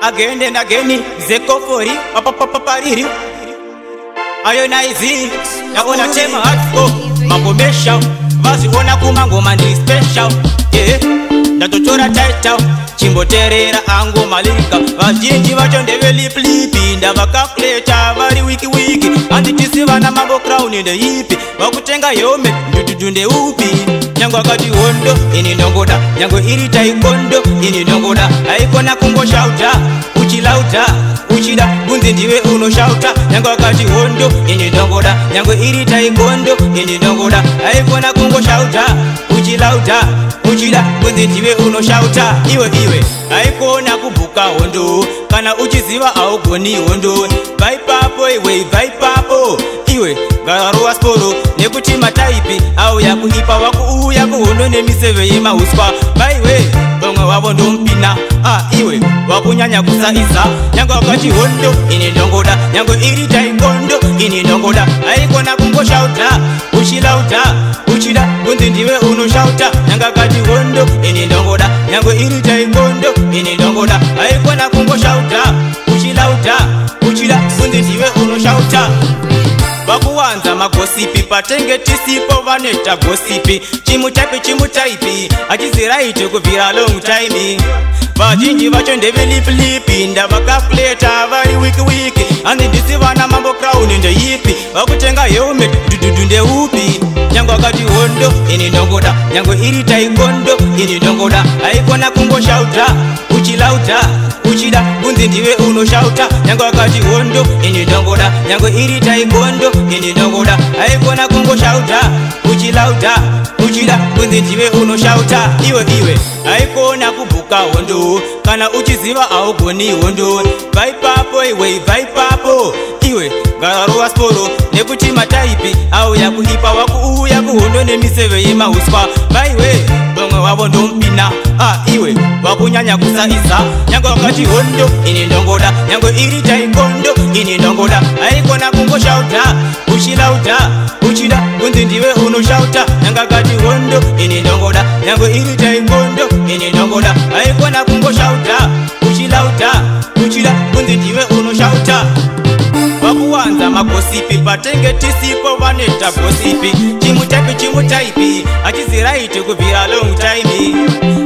Again and again, zekofori papapapariri ayonaizi naona tema hatfo makomesha vaziona kumangoma ndi special yeah. Ndatotora title chimboterera angu malika vazhinji vacho ndeveliplipi ndavakakuleta vari wiki wiki handitisi vana mambo crown ndeipi vakutenga helmet ndududu ndeupi nyange akati hondo ini ndongoda nyange iri taikondo ini ndongoda aikona kungoshauta uchilauta uchida kunzi ndiwe unoshauta nyange akati hondo ini ndongoda nyange iri taikondo ini ndongoda aikona kungoshauta uchilauta uchida kunzi ndiwe unoshauta iwe iwe aikona kubhuka hondo kana uchiziva haugoni hondo bvaipapo iwe bvaipapo iwe gararowa sporo nekuti mataipi auya kuipa wakuuya kuhondo nemiseve yemauswa vaiwe vamwe wavo ndomupina a iwe wakunyanya kusaisa nyange wakati hondo ini ndongoda nyange iri taikondo ini ndongoda aikona kungoshauta uchilauta uchida kunzi ndiwe unoshauta nyange akati hondo ini ndongoda nyange iri taikondo ini ndongoda aikona kungoshauta uchilauta uchida kunzi ndiwe unoshauta vakuwanza magosipi patenge tisipo vanoita gosipi chimutaipi chimutaipi hachiziraiti kubvira long time vazhinji vacho ndeveliplipi ndavakakuleta vari wiki wiki handindisi vana mambo crown ndeipi vakutenga helmet dududu ndeupi nyange akati hondo ini ndongoda nyange iri taikondo ini ndongoda aikona kungoshauta uchilauta uchida kunzi ndiwe unoshauta nyange akati hondo ini ndongoda nyange iri taikondo ini ndongoda aikona kungoshauta uchilauta uchida kunzi ndiwe unoshauta iwe iwe aikona kubhuka hondo kana uchiziva haugoni hondo bvaipapo iwe bvaipapo iwe gararowa sporo nekuti mataipi auya kuipa wakuuya kuhondo nemiseve yemauswa vaiwe vamwe wavo ndomupina a iwe wakunyanya kusaisa nyange wakati hondo ini ndongoda nyange iri taikondo ini ndongoda aikona kungoshauta uchilauta uchida kunzi ndiwe unoshauta nyange akati hondo ini ndongoda nyange iri taikondo ini ndongoda aikona kungoshauta uchilauta uchida kunzi ndiwe unoshauta vakuwanza magosipi patenge tisipo vanoita gosipi chimutaipi chimutaipi hachiziraiti kubvira long time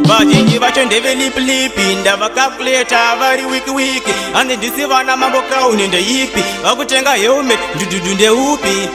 vazhinji vacho ndeveliplipi ndavakakuleta vari wiki wiki handindisi vana mambo crown ndeipi vakutenga helmet ndududu ndeupi.